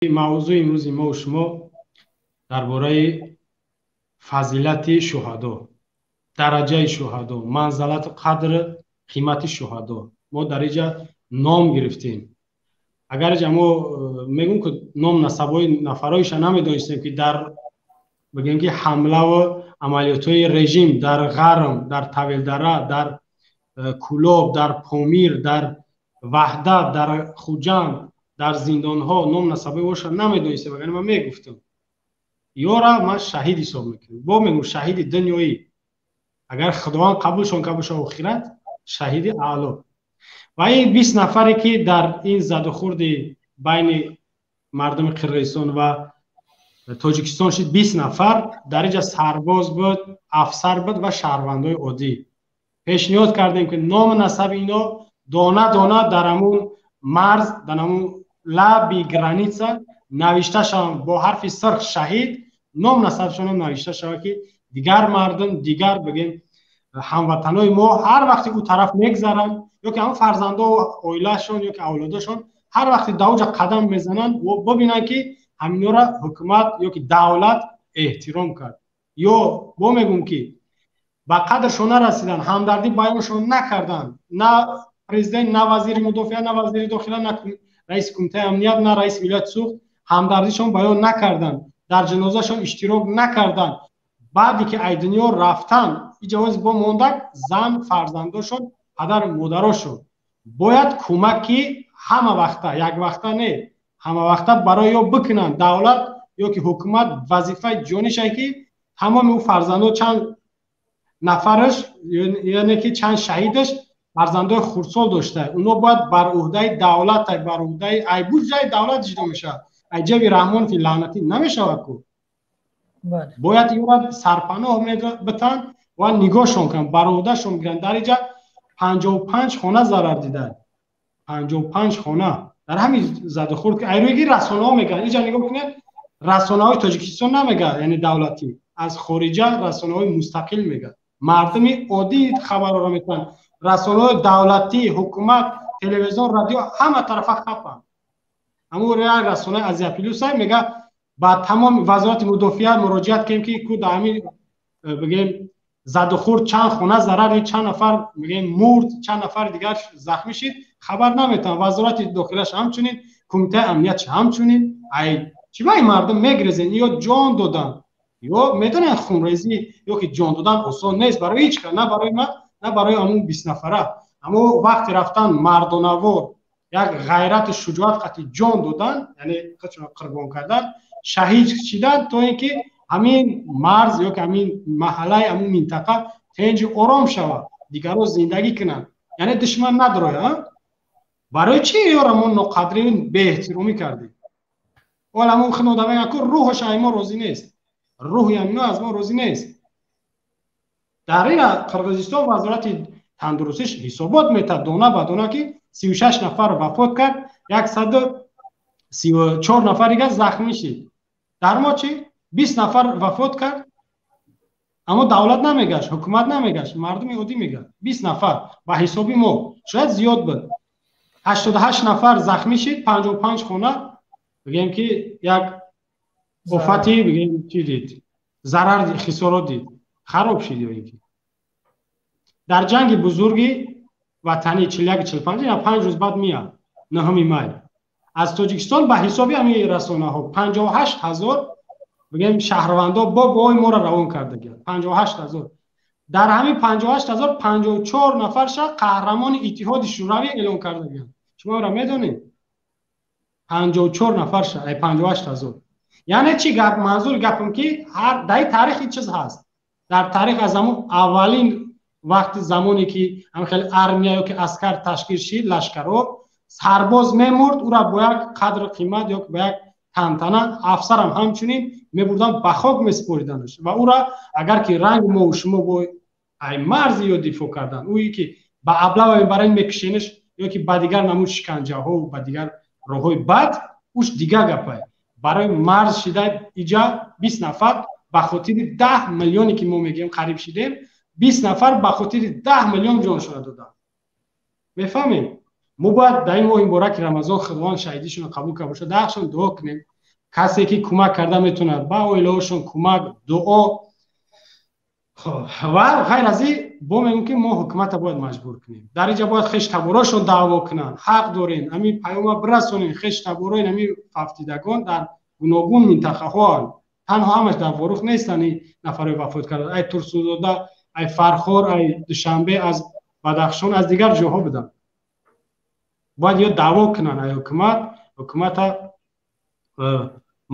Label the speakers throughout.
Speaker 1: Мавзӯи имрӯзи мо шумо дар бораи фазилати шуҳадо, дараҷаи шуҳадо, манзалату қадр, қимати шуҳадо. Мо дар инҷа ном гирифтем. Агар инҷа мо мегӯм, ки ном насабҳои нафарҳоиша намедонистем, ки дар бигем, ки ҳамлаву амалиётҳои режим дар Ғарм, дар Тавилдара, дар Кӯлоб, дар Помир, дар Ваҳдат, дар Хуҷанд, дар зиндонҳо ном насабҳои оша намедонистем. Агар ман мегуфтам, ёра ман шаҳид ҳисоб мекунам, бо мегӯм, шаҳиди дунёӣ, агар Худованд қабулшон кард боша, охират шаҳиди аъло. Ва ин 20 нафаре, ки дар ин задухӯрди байни мардуми Қирғизистон ва Тоҷикистон шид, 20 нафар дар инҷа сарбоз буд, афсар буд ва шаҳрвандои оддӣ. Пешниҳод кардем, ки ному насаби ино дона дона дар ҳамун марз, дар ҳамун лаби граница навишта шаванд бо ҳарфи сирх «шаҳид», ном насабшонам навишта шавад, ки дигар мардум, дигар бигем, ҳамватанои мо ҳар вақте ӯ тараф мегзаранд, ё ки ҳамн фарзандо, оилаашон ё ки авлодашон ҳар вақте дар оҷа қадам мезананд, бибинанд, ки ҳаминора ҳукумат ё ки давлат эҳтиром кард. Ё бо мегӯм, ки ба қадршон нарасиданд, ҳамдардӣ баёншон накарданд: на президент, на вазири мудофиа, на вазири дохила, на раиси кумитаи амният, на раиси вилояти Суғд ҳамдардишон баён накарданд, дар ҷанозашон иштирок накарданд. Баъде ки ай дунё рафтан, иҷоз бо мондак зан, фарзандошон, падару модарошон бояд кӯмаки ҳама вақта, як вақта не, ҳама вақта барои ё бикунанд. Давлат ё ки ҳукумат вазифаи ҷонишае, ки тамоми ӯ фарзандо, чанд нафараш, яъне ки чанд шаҳидаш фарзандои хурдсол дошта, оно бояд бар уҳдаи давлат, бар уҳдаи ай буҷаи давлат ҷудо мешавад, ай ҷеби Раҳмонови лаънатӣ намешавад ку. Бояд ёра сарпаноҳ битанд ва нигоҳшон кунанд, бар уҳдашон гиранд. Дар инҷа 55 хона зарар диданд, 55 хона дар ҳамин задухӯрд. Айрӯги расонаҳо мегӯянд, инҷа нигоҳ кунед, расонаҳои Тоҷикистон намегӯяд, яъне давлатӣ, аз хориҷа расонаҳои мустақил мегӯяд, мардуми оддӣ хабарҳоро метавонанд. Расонаҳои давлатӣ, ҳукумат, телевизион, радио ҳама тарафа хапанд. Ҳамун як расонаи Азия Плюса мега, ба тамоми вазорати мудофиа муроҷиат кардем, ки ку дар ҳамин бигем задухӯрд чанд хона зарар дид, чанд нафар бигем мурд, чанд нафар дигар захмӣ шид, хабар наметавон. Вазорати дохилаш ҳамчунин, кумитаи амниятш ҳамчунин. Ай чӣ ба ин мардум мегрезен? Ё ҷон додан, ё медонед, хунрезӣ ё ки ҷон додан осон нест барои ҳеҷ кас, на барои ман, на барои ҳамун 20 нафара. Аммо вақте рафтан мардонавор, як ғайрату шуҷоат қати ҷон додан, яъне худшонро қурбон кардан, шаҳид шидан, то ин ки ҳамин марз ё ки ҳамин маҳаллаи ҳамун минтақа тинҷу ором шавад, дигарро зиндагӣ кунанд, яъне душман надрояд. Барои чӣ ёра мо ноқадрӣ, беэҳтиромӣ кардем? Ҳол ҳамун хинода мегӯянд, ку рӯҳаш ай мо розӣ нест, рӯҳи ҳамино аз мо розӣ нест. Дар ина Қирғизистон вазорати тандурустиш ҳисобот метад дона ба дона, ки 36 нафар вафот кард, 134 нафар дигар захмӣ шид. Дар мо чӣ? 20 нафар вафот кард, аммо давлат намегашт, ҳукумат намегашт, мардуми оддӣ мегашт. 20 нафар ба ҳисоби мо шояд зиёд буд, 88 нафар захмӣ шид, 55 хона бигем, ки як офати бигем чӣ дид, зарар, хисорот дид, хароб шид. Ё ин ки дар ҷанги бузурги ватанӣ 41, 45, 5 рӯз баъд меяд 9 май, аз Тоҷикистон ба ҳисоби ҳамин расонаҳо 58 000 бигем шаҳрвандо бо бои моро равон кардагианд. 58 000. Дар ҳамин 58 000 54 нафарша қаҳрамони Иттиҳоди Шӯравӣ эълон кардагианд. Шумо ро медонед? 54 нафарша ай 58 000. Яъне чӣ гап? Манзури гапам, ки дар таърих ин чиз ҳаст. Дар таърих аз ҳамун аввалин вақти замоне ки ҳам хеле армия ё ки аскар ташкил шид, лашкарҳо, сарбоз мемурд, ӯра бо як қадру қимат ё бо як тантана, афсарам ҳамчунин мебурданд, ба хок месупориданаш. Ва ӯра агар ки ранги мову шумо бо ай марзи ё дифоъ кардан, ӯе ки ба облава мебаранд, мекушенаш ё ки ба дигар намуд шиканҷаҳо, ба дигар роҳҳои бад, уш дигар гапай. Барои марз шида иҷа 20 нафар ба хотири 10 миллионе ки мо мегӯем қариб шидем, 20 нафар ба хотири 10 миллион ҷоншона доданд. Мефаҳмем? Мо бояд дар ин моҳи мубораки Рамазон Худованд шаҳидишонро қабул карда бошад, дар ҳақшон дуо кунем. Касе ки кӯмак карда метавонад ба оилаҳошон кӯмак, дуо. Ва ғайр аз ин бо мегӯем, ки мо ҳукуматро бояд маҷбур кунем. Дар инҷа бояд хештаборошон даъво кунанд. Ҳақ дорем ҳамин паёма бирасонем. Хештаборои ҳамин фавтидагон дар гуногун минтақаҳоанд. Танҳо ҳамаш дар Ворух нестанд ин нафарои вафот карда. Ай Турсунзода, ай Фархор, ай Душанбе, аз Бадахшон, аз дигар ҷоҳо буданд. Бояд ё даъво кунанд ай ҳукумат, ҳукумата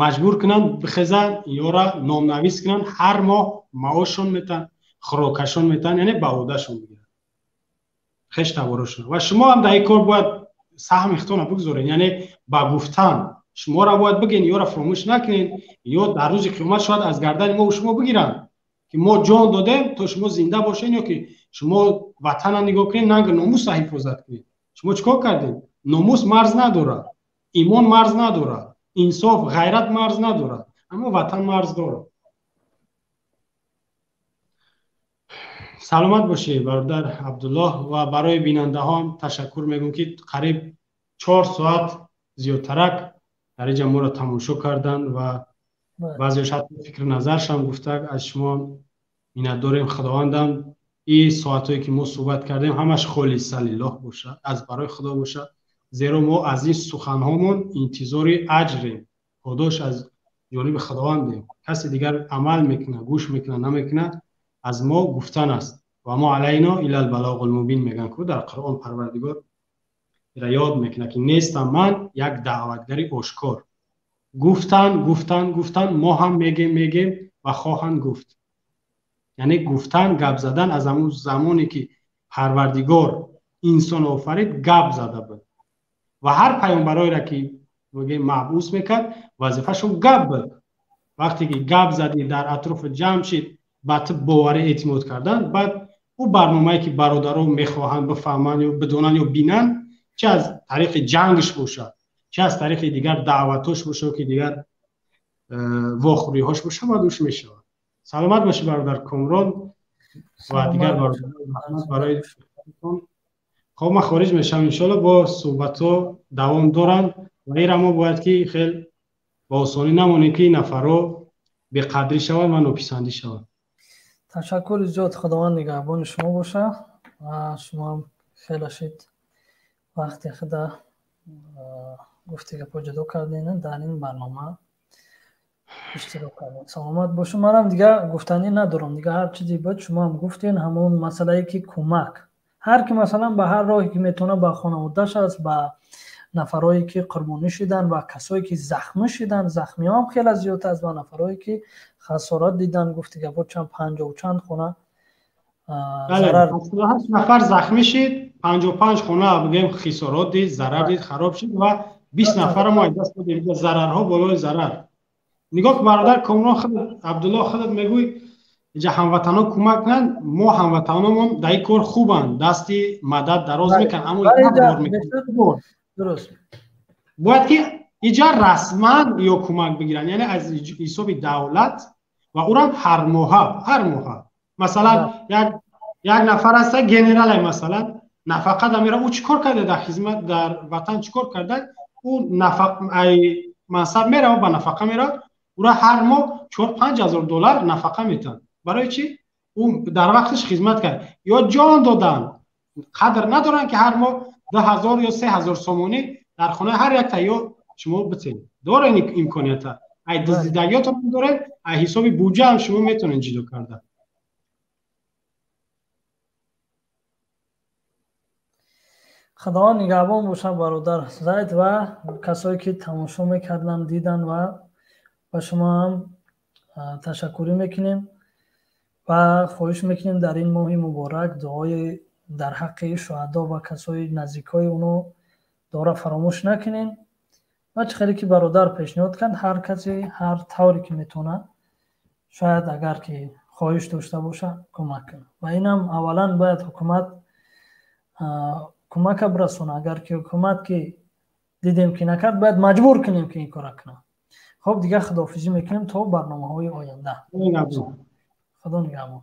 Speaker 1: маҷбур кунанд бихезанд, ёра номнавис кунанд, ҳар моҳ маошшон метан, хӯрокашон метан, яъне ба ӯҳдашон бигиранд хештаборошон. Ва шумо ҳам дар ин кор бояд саҳми худтонро бигузоред, яъне ба гуфтан шуморо бояд бигӯед, ёра фаромӯш накунед, ё дар рӯзи қиёмат шояд аз гардани мо шумо бигиранд, ки мо ҷон додем то шумо зинда бошед, ё ки шумо ватанро нигоҳ кунед, нанги номусро ҳифозат кунед. Шумо чӣ кор кардед? Номус марз надорад, имон марз надорад, инсоф, ғайрат марз надорад, аммо ватан марз дорад. Саломат бошед, бародар Абдуллоҳ, ва барои бинандаҳо ташаккур мегӯм, ки қариб 4 соат зиёдтарак дар инҷа моро тамошо карданд ва баъзеҳош ҳатто фикру назаршам гуфта. Аз шумо миннатдорем. Худовандам ин соатҳое ки мо суҳбат кардем ҳамаш холиса лиллоҳ бошад, аз барои Худо бошад, зеро мо аз ин суханҳомон интизори аҷрем, подош аз ҷониби Худовандем. Каси дигар амал мекунад, гӯш мекунад, намекунад, аз мо гуфтан аст. Ва мо алайно илал балоғул мубин мегӯянд, ку дар Қуръон Парвардигор ира ёд мекунад, ки нестам ман як даъватгари ошкор. Гуфтан, гуфтан, гуфтан, мо ҳам мегем, мегем ва хоҳанд гуфт. Яъне гуфтан, гап задан аз ҳамон замоне ки Парвардигор инсон офарид, гап зада буд. Ва ҳар паёмбароеро ки мегӯем мабъус мекард, вазифашон гап буд. Вақте ки гап задӣ, дар атрофи ҷамъ шид, ба ту боварӣ эътимод кардан, баъд ӯ барномае ки бародаро мехоҳанд бифаҳманд ё бидонанд ё бинанд, чӣ аз тариқи ҷангш бошад, чӣ аз тариқи дигар даъватош бошад, ки дигар вохӯриҳош бошад, баъд уш мешавад. Саломат бошӣ, бародар Комрон, ва дигар бародарон, раҳмат барои. Хоб, ман хориҷ мешавам, иншоалло бо суҳбатҳо давом доранд ва инра мо бояд ки хел ба осонӣ намонем, ки ин нафарҳо беқадрӣ шаванд ва нописандӣ шаванд.
Speaker 2: Ташаккури зиёд, Худованд нигаҳбони шумо бошад ва шумо ҳам хеле шид вақти худа гуфти гапҳо ҷудо кардем, дар ин барнома иштирок кардем. Саломат бошед. Манам дигар гуфтанӣ надорам, дигар ҳар чизе буд шумо ҳам гуфтен. Ҳамон масъалае ки кӯмак, ҳар ки масалан ба ҳар роҳе ки метавонад, ба хонаводааш аст, ба нафарое ки қурбонӣ шидан ва касое ки захмӣ шидан, захмиҳо ҳам хеле зиёд аст, ва нафарое ки хасорат дидан, гуфти гапҳо чанд 50 чанд хона зарар.
Speaker 1: 78 нафар захмӣ шид, 55 хона бигӯем хисорот дид, зарар дид, хароб шид ва 20 нафарро мо аз даст додем. Зарарҳо болои зарар. Нигоҳ, бародар Комрон, худат, Абдуллоҳ, худат мегӯй, инҷа ҳамватанҳо кӯмак кунанд. Мо ҳамватаномон дар ин кор хубанд, дасти мадад дароз мекунанд, аммо як бор мекунанд.
Speaker 2: Дуруст.
Speaker 1: Бояд ки инҷа расман ё кӯмак бигиранд, яъне аз ҳисоби давлат, ва ӯрам ҳар моҳа, ҳар моҳа. Масалан, як нафар аст, генерале, масалан, нафақа да мера, ӯ чӣ кор карда дар хизмат, дар ватан чӣ кор карда? Ӯ ай мансаб мерава, ба нафақа меравад, ӯра ҳар моҳ 4-5 ҳазор доллар нафақа метиҳанд. Барои чӣ? Ӯ дар вақташ хизмат кард ё ҷон доданд, қадр надоранд, ки ҳар моҳ 2000 ё 3000 сомонӣ дар хонаи ҳар якта ё шумо битед. Дорен имконията, ай дуздидагиётон доред, ай ҳисоби буҷа ҳам шумо метавонед ҷудо карда.
Speaker 2: Худованд нигаҳбон бошад, бародар Зайд, ва касое ки тамошо мекарданд, диданд, ва ба шумо ҳам ташаккурӣ мекунем ва хоҳиш мекунем дар ин моҳи муборак дуои дар ҳаққи шуҳадо ва касои наздикҳои оно дуоро фаромӯш накунем. Ва чӣ хеле ки бародар пешниҳод кард, ҳар касе ҳар тавре ки метавонад, шояд агар ки хоҳиш дошта бошад, кӯмак кунад. Ва инам аввалан бояд ҳукумат кӯмака бирасонад. Агар ки ҳукумат ки дидем ки накард, бояд маҷбур кунем ки ин кора кунад. Хоб, дигар худоҳофизӣ мекунем то барномаҳои оянда. Худо нигаҳбон.